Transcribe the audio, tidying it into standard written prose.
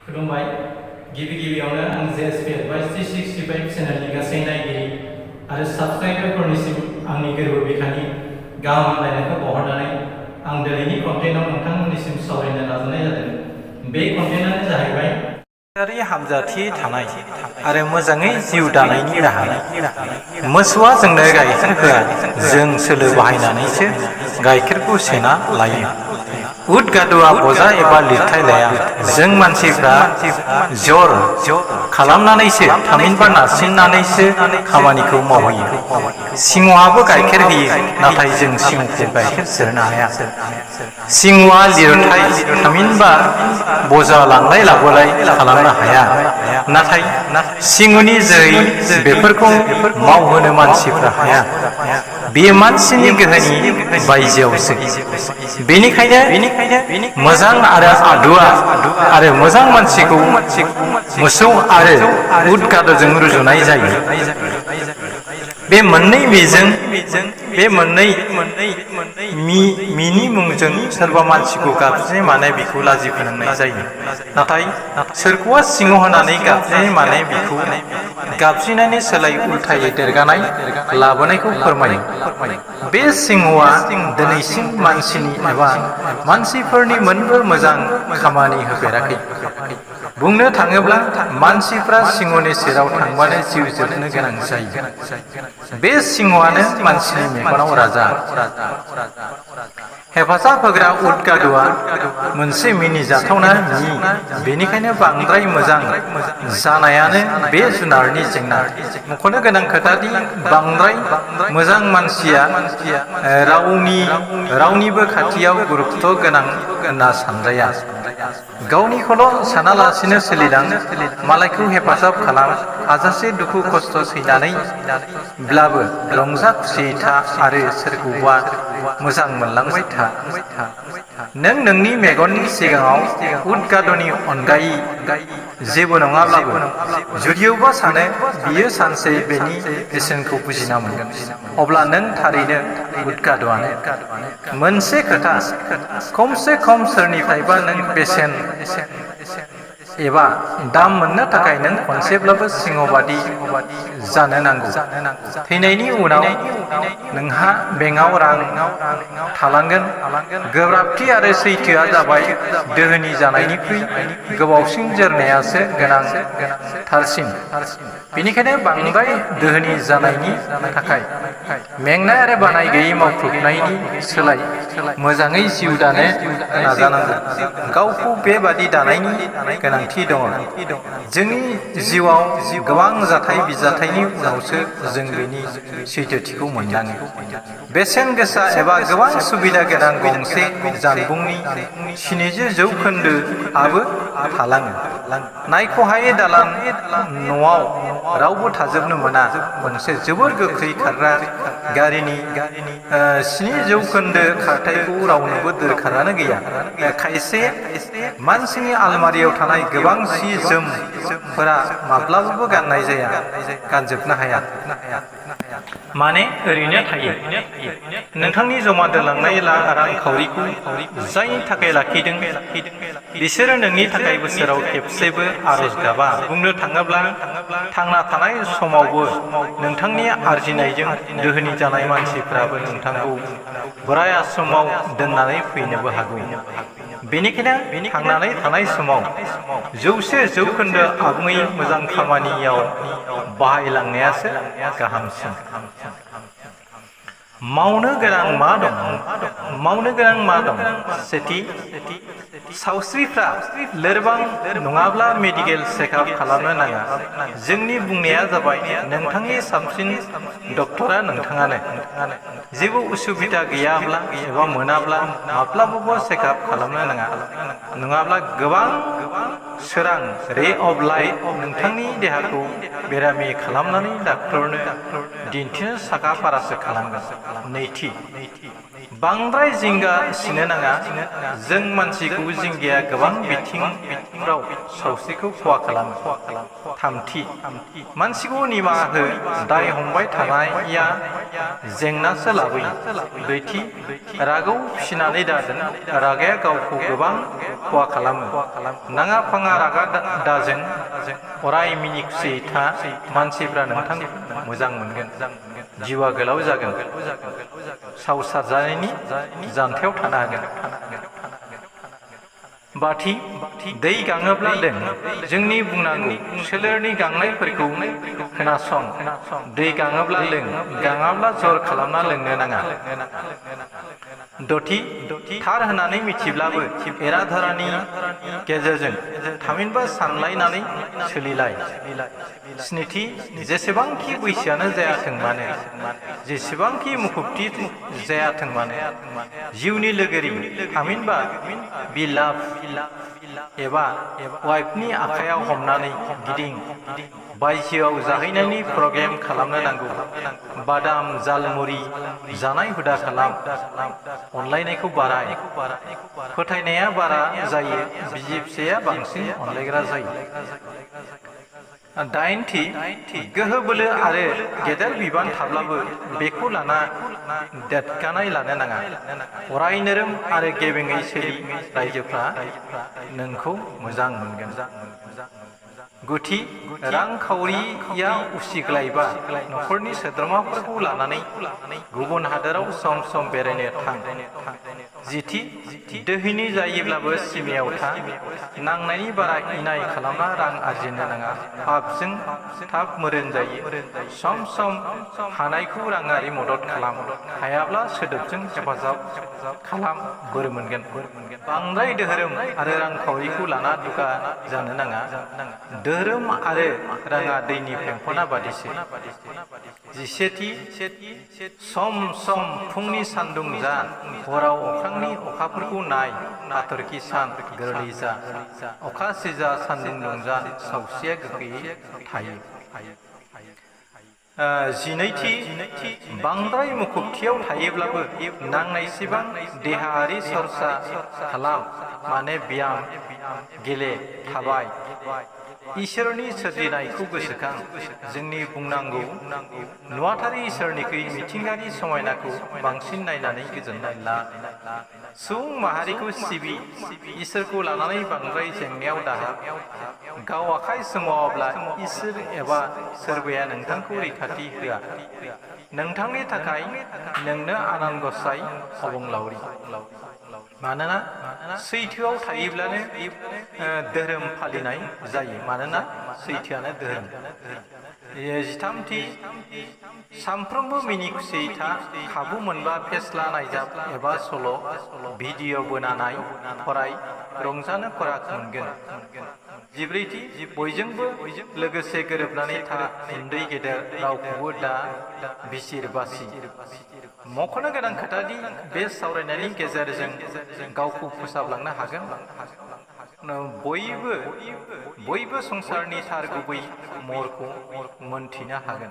खुलुमबाय गिबियावनो आं JSP Advice 365 चेनेलनि गासै नायगिरि आरो साबस्क्राइबारफोरनिसिम आंनि गोरबो बिखानि गाहाम हामलायनायखौ बावहरनानै आं दिनैनि कन्टेन्टआव नोंथांमोननिसिम सावरायनो नाजानाय जादों। बे कन्टेन्टआनो जाहैबाय हामजाथि थानाय आरो मोजाङै जिउ दानायनि राहा। मोसौआ जोंनो गाइखेर होआ, जों सोलो बाहायनानैसो गाइखेरखौ सेना लायो। उद गादुआ बजा एबा लिरथाय लाया, जों मानसिफ्रा जर खालामनानैसो थामहिनबा नारसिननानैसो खामानिखौ मावहैयो। सिंहआबो गाइखेर होयो, नाथाय जों सिंहखौ गाइखेर सेरनो हाया। सिंहआ लिरथाय थामहिनबा बजा लांलाय लाबोलाय खालामनो हाया, नाथाय सिंहनि जोहै बेफोरखौ मावहोनो मानसिफ्रा हाया। बेयो मानसिनि गोहोनि बायजोआवसो। बेनिखायनो मोजां आरो आदुआ आरो मोजां मानसिखौ मोसौ आरो उद गादुजों रुजुनाय जायो। बे मोननै मिनि मुंजों सोरबा मानसिखौ गाबज्रिनाय माने बिखौ लाजि फोनांनाय जायो। नाथाय सोरखौबा सिंह होनानै गाबज्रिनाय माने बिखौ गाबज्रिनायनि सोलाय उल्थायै देरगानाय लाबोनायखौ फोरमायो। बे सिंहआ दिनैसिम मानसिनि एबा मानसिफोरनि मोनबो मोजां खामानि होफेराखै। बुंनो थाङोब्ला मानसिफ्रा सिंहनि सेराव थांबानो जिउ जोबनो गोनां जायो। बे सिंहआनो मानसिनि मेगनाव राजा। हेफाजाब होग्रा उद गादुआ मोनसे मिनिजाथावना बेनिखायनो बांद्राय मोजां जानायानो बे जुनारनि जेंना। मख'नो गोनां खोथादि बांद्राय मोजां मानसिया रावनिबो खाथियाव गुरुत्व गोनां होनना सानजाया। गावनिखौल' सानालासिनो सोलिलां, मालायखौ हेफाजाब खालाम, हाजासे दुखु खस्थ' सैनानैब्लाबो रंजा खुसियै था आरो सोरखौबा मोजां मोनलांबाय था। नों नोंनि मेगननि सिगाङाव उद गादुनि अनगायै जेबो नङाब्लाबो जुदियोबा सानो बियो सानसे बेनि बेसेनखौ बुजिना मोनगोन, अब्ला नों थारैनो उद गादुआनो। मोनसे खोथा, खमसे खम सोरनिफ्रायबा नों बेसेन एबा दाम मोननो थाखाय नों खनसेब्लाबो सिंहबादि जानो नांगौ। थैनायनि उनाव नोंहा बेंकआव रां थालांगोन। गोब्राबथि आरो सैथोआ जाबाय दोहोनि जानायनिख्रुइ गोबावसिन जोरनायासो गोनांथारसिन। बेनिखायनो बांद्राय दोहोनि जानायनि थाखाय मेंनाय आरो बानाय गैयै मावख्रुबनायनि सोलाय मोजाङै जिउ दानो नाजानांगौ। गावखौ बेबादि दानायनि गोनांथि दङ। जोंनि जिउआव गोबां जाथाय बिजाथायनि उनावसो जों बेनि सैथोथिखौ मोनदाङो। बेसेन गोसा एबा गोबां सुबिदा गोनां गंसे जानबुंनि 70% थालाङो। नायख'हायै दालान न'आव रावबो थाजोबनो मोना। गंसे जोबोर गोख्रै खारग्रा गारिनि 7% खारथायखौ रावनोबो दोरखारानो गैया। खायसे मानसिनि आलमारियाव थानाय गोबां सि जोमफोरा माब्लाबाबो गाननाय जाया, गानजोबनो हाया, माने ओरैनो थायो। नोंथांनि जमा दोनलांनाय रांखावरिखौ जायनि थाखाय लाखिदों बिसोरो नोंनि थाखाय बोसोराव खेबसेबो आरज गाबा। बुंनो थाङोब्ला थांना थानाय समावबो नोंथांनि आरजिनायजों दोहोनि जानाय मानसिफ्राबो नोंथांखौ बोराय आश्रमाव दोननानै फैनोबो हागौ। बेनिखायनो थांनानै थानाय समाव 100% आबुङै मोजां खामानियाव बाहायलांनायासो गाहामसिन। मावनो गोनां मा दं? सेथि, सावस्रिफ्रा लोरबां नङाब्ला मेडिकेल चेकआप खालामनो नाङा। जोंनि बुंनाया जाबाय नोंथांनि साबसिन डक्टरा नोंथाङानो। जेबो उसुबिदा गैयाब्ला एबा मोनाब्ला माब्लाबाबो चेकआप खालामनो नाङा। नङाब्ला गोबां सोरां रे अफ लाइट नोंथांनि देहाखौ बेरामि खालामनानै डाक्टरनो दिन्थिनो साखा फारासो खालामगोन। नैथि, बांद्राय जिंगा सिनो नाङा। जों मानसिखौ जिंगाया गोबां बिथिंफ्राव सावस्रिखौ खहा खालामो। थामथि, मानसिखौ निमाहा हो। दाय हमबाय थानाया जेंनासो लाबोयो। ब्रैथि, रागाव फिसिनानै दादों, रागाया गावखौ गोबां खहा खालामो। नाङा फाङा रागा दाजों, अराय मिनि खुसियै था, मानसिफ्रा नोंथांखौ मोजां मोनगोन, जिउआ गोलाव जागोन, सावसार जानायनि जानथायाव थानो हागोन। बाथि, दै गाङोब्ला लों, जोंनि बुंनांगौ सोलेरनि गांनायफोरखौ खोनासं, दै गाङोब्ला लों, गाङाब्ला जर खालामना लोंनो नाङा। दथि, थार होननानै मिथिब्लाबो एराधारानि गेजेरजों थामहिनबा सानलायनानै सोलिलाय। स्निथि, जेसेबांखि बैसोआनो जायाथों मानो, जेसेबांखि मुखुबथि जायाथों मानो, जिउनि लोगोरि थामहिनबा बिलाभ एबा वाइफनि आखायाव हमनानै गिदिं, बायजोआव जाहैनायनि प्रग्राम खालामनो नांगौ। बादाम जालमुरि जानाय हुदा खालाम, अनलायनायखौ बाराय, फोथायनाया बारा जायो, बिसि फिसाया बांसिन अनलायग्रा जायो। दाइनथि, गोहो बोलो आरो गेदेर बिबान थाब्लाबो बेखौ लाना देदगानाय लानो नाङा। अराय नोरोम आरो गेबेङै सोलि, रायजोफ्रा नोंखौ मोजां मोनगोन। गुथि, रांखावरिया उसिग्लायबा नखरनि सोद्रोमाफोरखौ लानानै गुबुन हादोराव सम सम बेरायनो थां। जिथि, दोहिनि जायोब्लाबो सिमायाव था, नांनायनि बारा इनाय खालामना रां आरजिनो नाङा, पापजों थाब मोदोन जायो। सम सम हानायखौ राङारि मदद खालाम, हायाब्ला सोदोबजों हेफाजाब खालाम, बोर मोनगोन। बांद्राय दोहोरोम आरो रांखावरिखौ लाना दुगा जानो नाङा, धोरोम आरो राङा दैनि फेंफोना बादिसो। जिसेथि, सम सम फुंनि सान्दुं जा, हराव अख्रांनि अखाफोरखौ नाय, हाथरखि सान गोरलै जा, अखा सिजा सान्दुं दुंजा, सावस्रिया गोग्गोयै थायो। जिनैथि, बांद्राय मुखुबथियाव थायोब्लाबो नांनायसेबां देहायारि सरसा खालाम, माने ब्याम गेले, थाबाय, इसोरनि सोरजिनायखौ गोसोखां। जोंनि बुंनांगौ नुवाथारि इसोरनिख्रुइ मिथिंगानि समायनाखौ बांसिन नायनानै गोजोननाय ला। सुबुं माहारिखौ सिबि, इसोरखौ लानानै बांद्राय जेंनायाव दाहाब। गाव आखाइ सोमावाब्ला इसोर एबा सोरबाया नोंथांखौ रैखाथि होआ। नोंथांनि थाखाय नोंनो आनान गसाइ अबंलावरि। मानोना सैथोआव थायोब्लानो धोरोम फालिनाय जायो, मानोना सैथोआनो धोरोम। जिथामथि, सानफ्रोमबो मिनि खुसियै था, खाबु मोनबा फेस्ला नायजाब एबा सल' भिडिअ बोना नाय, फराय, रंजानो खराग मोनगोन। जिब्रैथि, बयजोंबो लोगोसे गोरोबनानै था, उन्दै गेदेर रावखौबो दा बिसिर बासि। मख'नो गोनां खोथादि बे सावरायनायनि गेजेरजों गावखौ फोसाबलांनो हागोन। बयबो संसारनि थार गुबै महरखौ मोनथिनो हागोन।